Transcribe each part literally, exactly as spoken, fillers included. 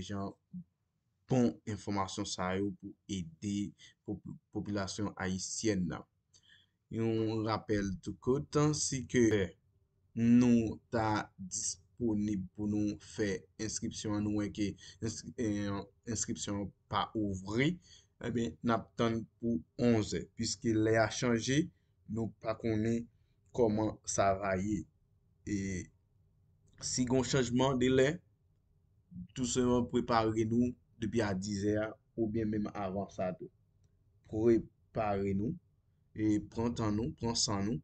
jan bon enfòmasyon sa yo pou ede pop- popilasyon ayisyèn nan. Yon rapèl tou kout, si ke nou ta disponib pou nou fè enskripsyon an, nou wè ke enskripsyon an pa ouvri, ebyen, n ap tann pou onzè, piske lè a chanje, nou pa konnen kòman sa va ye. E si gon chanjman de lè, tou senpleman prepare nou depi a dizè a, oubyen menm avan sa tou. Prepare nou, e pran tan nou, pran san nou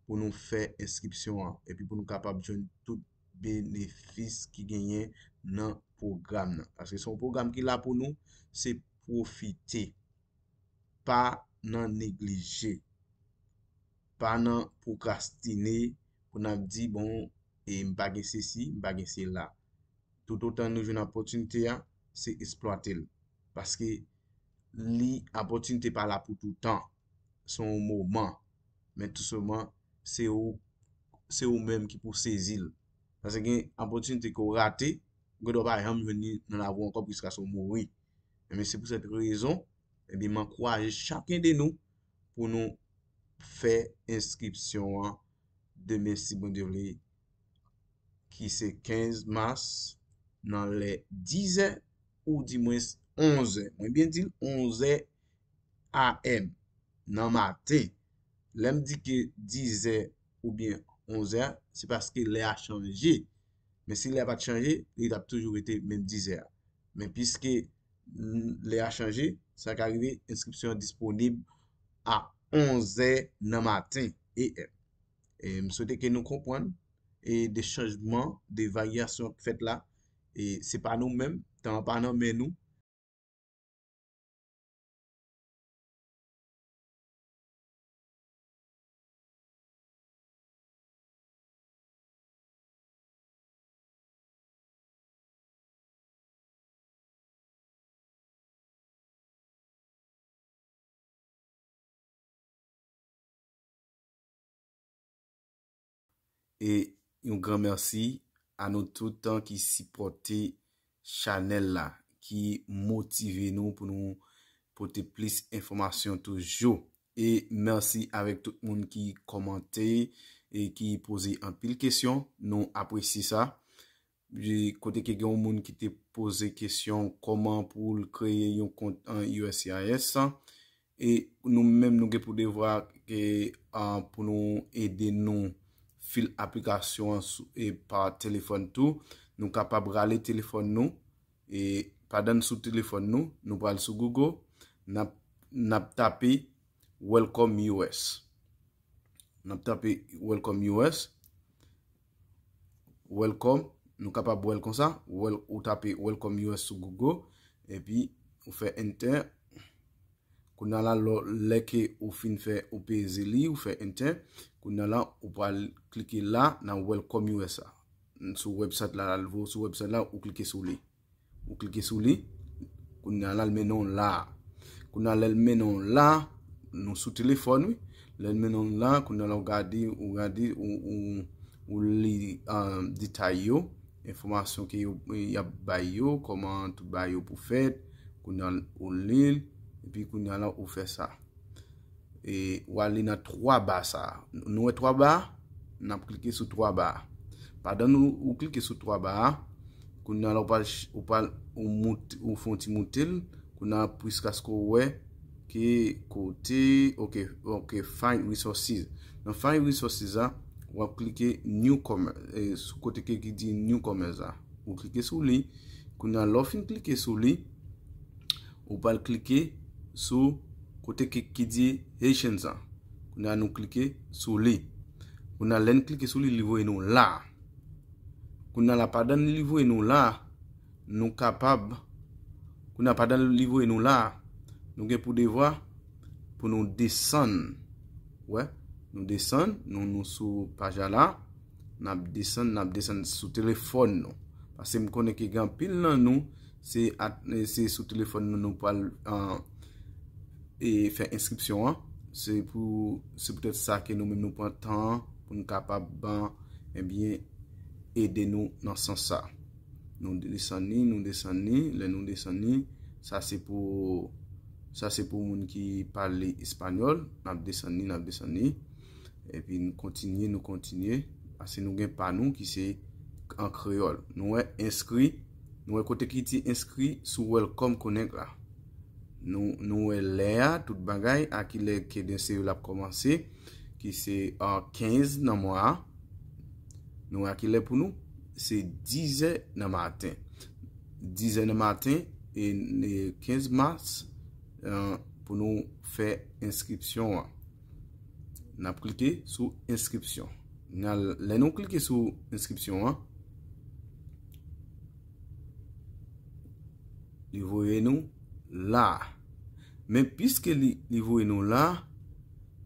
pou nou fè enskripsyon an, epi pou nou kapab jwenn tout benefis ki genyen nan pwogram nan. Paske se yon pwogram ki la pou nou, se pwofite. Pa nan neglije. Pa nan pwokrastine pou n ap di, bon, e m pa gen sesi, m pa gen sela. Toutotan nou jwenn opòtinite a, se eksplwate l. Paske li, opòtinite pa la pou toutan. Se yon moman. Men tou sèlman, se ou, se ou menm ki pou sezi l. Paske gen opòtinite ke w rate, ou gen dwa pa janm jwenn li nan lavi w ankò jiskaske w mouri. Men se pou sèt rezon, ebyen, m ankouraje chaken de nou pou nou fè enskripsyon an demen, si Bondye vle, ki se kenz mas, nan lè dizè, oudimwens onzè. Mwen byen di l, onzè A M nan maten. Lè m di ke dizè oubyen onzè, se paske lè a chanje. Men si lè a pa t chanje, li t ap toujou rete menm dizè a. Men piske, mm, lè a chanje, sa ka rive, enskripsyon an disponib a onzè nan maten, A M. E m swete ke nou konprann, e de chanjman, de varyasyon k fèt la, e se pa nou menm, tan an pa nan men nou. E yon gran mèsi a nou tout ki sipòte chanèl la, ki motive nou pou nou pote plis enfòmasyon toujou. E mèsi avèk tout moun ki kòmante e ki poze anpil kesyon. Nou apresye sa. E kote ke gen yon moun ki te poze kesyon kòman pou l kreye yon kont an U S C I S. E nou menm, nou gen pou devwa ke, ah, pou nou ede nou fil aplikasyon an sou, e pa telefòn tou. Nou kapab rale telefòn nou. E pandan n sou telefòn nou, nou pral sou Google, n ap, n ap tape Welcome U S. N ap tape Welcome U S. Welcome, nou kapab wè l konsa. Wel, ou tape Welcome U S sou Google, epi ou fè Enter. Kounye a la, lò, lè ke ou fin fè, ou peze li, ou fè Enter. Kounye a la, ou pral klike la, nan Welcome U S la. Sou website la, al voye sou website la, ou klike sou li. Ou klike sou li. Kounye a la, l mennen w la. Kounye a, lè l mennen w la, nou sou telefòn, wi. Lè l mennen w la, kounye a la, ou gade, ou gade, ou, ou, ou li, ah, detay yo, enfòmasyon ke yo, y ap bay yo, kòman tout bagay yo pou fèt. Kounye a, ou li l, epi kounye a la, ou fè sa. E, w ale nan twa ba sa a. Nou wè twa ba a? N ap klike sou twa ba a. Pandan nou, ou klike sou twa ba a, kounye a la, ou pral ch-, ou pral, ou moute, ou fè yon ti moute l, kounye a, jiskaske w wè ke kote, ok, ok, Find Resources. Nan Find Resources a, w ap klike Newcomer, e, sou kote ke ki di Newcomers a. Ou klike sou li. Kounye a, lè w fin klike sou li, ou pral klike sou kote ki, ki di Haitians an. Kounye a, nou klike sou li. Kounye a, lè n klike sou li, li voye nou la. Kounye a la, pandan li voye nou la, nou kapab, kounye a, pandan li voye nou la, nou gen pou devwa pou nou desann. Wè, nou desann, nou, nou sou paj la la, n ap desann, n ap desann sou telefòn nou. Paske m konnen ke gen anpil nan nou, se at-, se sou telefòn nou, nou pral, ah, e fè enskripsyon an. Se pou, se poutèt sa ke nou menm nou pran tan pou nou kapab, ebyen, ede nou nan sans sa. Nou desann li, nou desann li. Lè nou desann li, sa se pou, sa se pou moun ki pale espanyòl. N ap desann li, n ap desann li. Epi nou kontinye, nou kontinye. Paske nou gen pa nou ki se an kreyòl. Nou wè enskri, nou wè kote ki di enskri sou Welcome Connect la. Nou, nou wè lè a, tout bagay, a ki lè Kedense yo l ap kòmanse, ki se an kenz nan mwa a. Nou wè a ki lè pou nou, se dizè nan maten. Dizè nan maten, e, e kenz mas, e, pou nou fè enskripsyon an. N ap klike sou enskripsyon. N al, lè nou klike sou enskripsyon an, li voye nou la. Men piske li, li voye nou la,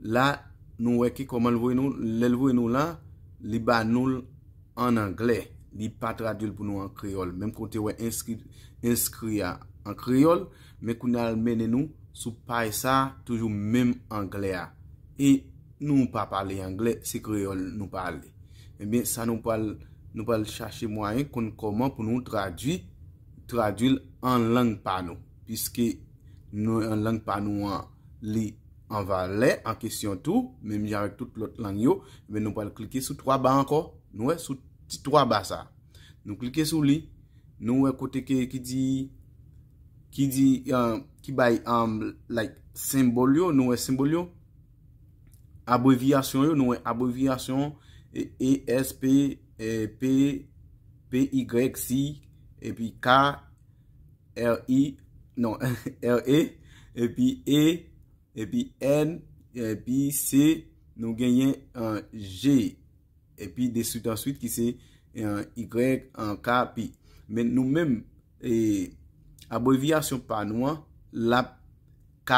la nou wè ke kòman l voye nou, lè l voye nou la, li ba nou l an anglè. Li pa tradui l pou nou an kreyòl. Menm kote wè enskri, enskri a an kreyòl, men kounye a l mennen nou sou paj sa a, toujou menm anglè a. E nou pa pale anglè, se kreyòl nou pale. Ebyen, sa nou pral, nou pral chache mwayen konn kòman pou nou tradui, tradui l an lang pa nou. Piske nou, an lang pa nou an, li an valè, an kesyon tou, menm jan avèk tout lòt lang yo, ebyen, nou pral klike sou twa ba ankò. Nou wè, sou ti twa ba sa. Nou klike sou li, nou wè kote ke, ki di, ki di, eh, ki bay, um, like, senbòl yo, nou wè senbòl yo, abrevyasyon yo, nou wè abrevyasyon, e, E S P, e, P, P Y C, epi K, R I, non, R E, epi E, epi N, epi C, nou genyen, eh, G, epi de suite en suite ki se, eh, Y, eh, K, P. Men nou menm, eh, abrevyasyon pa nou an, l ap K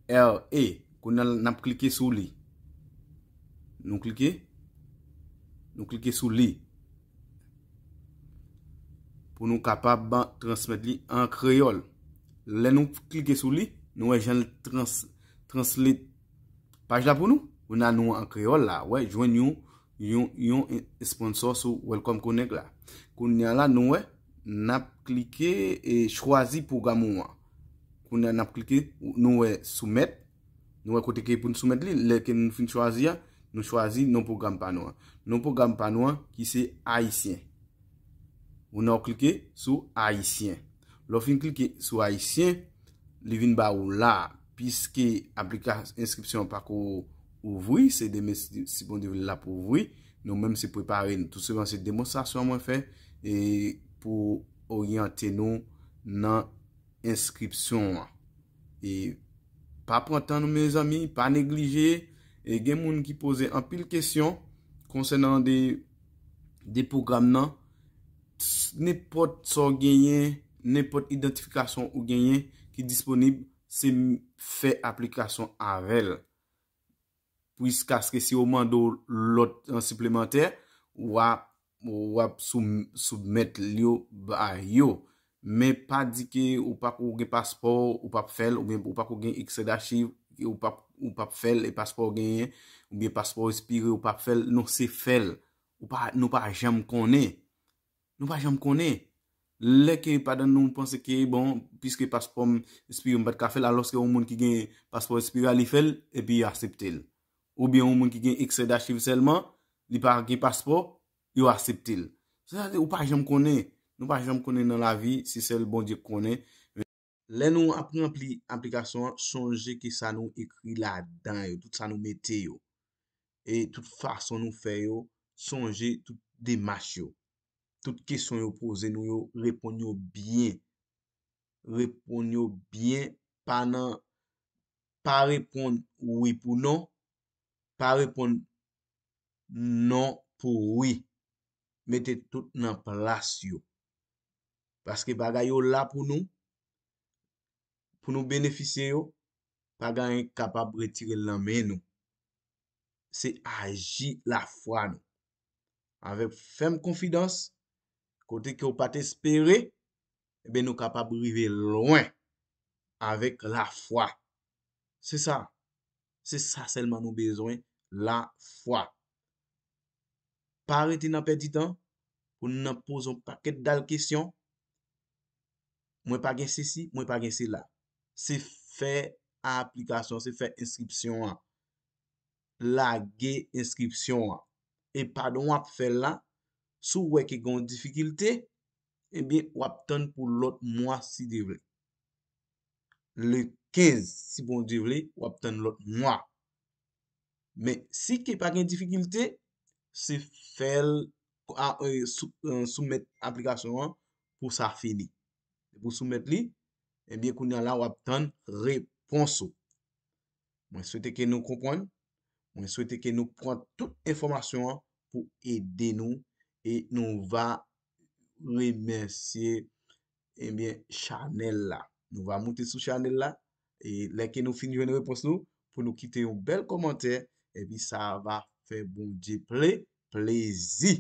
R E. Kounye a n ap klike sou li. Nou klike. Nou klike sou li. Pou nou kapab transmèt li an kreyòl. Lè nou klike sou li, nou wè jan l trans-, translate paj la pou nou. Kounye a nou an kreyòl la, wè, jwenn yon, yon, yon sponsor sou Welcome Connect la. Kounye a la, nou wè, n ap klike e chwazi pwogram ou an. Kounye a n ap klike, nou wè soumèt, nou wè kote ke pou n soumèt li, lè ke nou fin chwazi a, nou chwazi non pwogram pa nou an. Non pwogram pa nou an ki se Ayisyen. Ou nan w klike sou Ayisyen. Lè w fin klike sou Ayisyen, li vin ba ou la, piske aplika-, enskripsyon an pako ouvri, se demen si, si Bondye vle l ap ouvri, nou menm se prepare n. Tou sèlman se demonstrasyon mwen fè, e pou oryante nou nan enskripsyon an. E pa pran tan nou, mezanmi, pa neglije. E gen moun ki poze anpil kesyon konsènan de, de pwogram nan. Nenpòt sa w genyen, nenpòt idantifikasyon ou genyen ki disponib, se m-, fè aplikasyon avè l. Jiskaske si yo mande w lòt, eh, siplemantè, w ap, w ap soum-, soumèt yo ba yo. Men pa di ke ou pako gen paspò, ou p ap fè l, oubyen ou pako gen ekstrè dachiv, ou p ap, ou p ap fè l, e paspò w genyen, oubyen paspò w espire, ou p ap fè l. Non, se fè l. Ou pa, nou pa janm konnen. Nou pa janm konnen. Lè ke padan nou panse ke, bon, piske paspò m espire m pa t ka fè l, alòske yon moun ki gen paspò espire a, li fè l, epi yo aksepte l. Oubyen yon moun ki gen ekstrè dachiv sèlman, li pa gen paspò, yo aksepte l. Sètadi, ou pa janm konnen. Nou pa janm konnen nan lavi, se sèl Bondye k konnen. Lè nou ap ranpli aplikasyon an, sonje ke sa nou ekri ladan yo, tout sa nou mete yo, e tout fason nou fè yo, sonje tout demach yo. Tout kesyon yo poze nou yo, reponn yo byen. Reponn yo byen, pa nan, pa reponn wi pou non, pa reponn non pou wi. Mete tout nan plas yo. Paske bagay yo la pou nou, pou nou benefisye yo, pa gen anyen k kapab retire l nan men nou. Se aji lafwa nou. Avèk fèm konfidans, kote ke w pa t espere, ebyen, nou kapab rive lwen avèk lafwa. Se sa. Se sa sèlman nou bezwen, lafwa. Pa rete nan pèdi tan, pou n nan poze yon pakèt dal kesyon. Mwen pa gen sesi, mwen pa gen sela. Se fè aplikasyon, se fè enskripsyon an. Lage enskripsyon an. E pandan w ap fè l la, si w wè ke gen yon difikilte, ebyen, w ap tann pou lòt mwa si Dye vle. Le kenz, si Bondye vle, w ap tann lòt mwa. Men, si ke pa gen difikilte, se fè l a, e, sou, e, soumèt aplikasyon an pou sa fini. Depi w soumèt li, ebyen, kounye a la, w ap tann repons ou. Mwen swete ke nou konprann. Mwen swete ke nou pran tout enfòmasyon an pou ede nou e nou va remèsye, ebyen, chanèl la. Nou va moute sou chanèl la e lè ke nou fin jwenn repons nou, pou nou kite yon bèl kòmantè, epi sa va fè Bondye ple, plezi.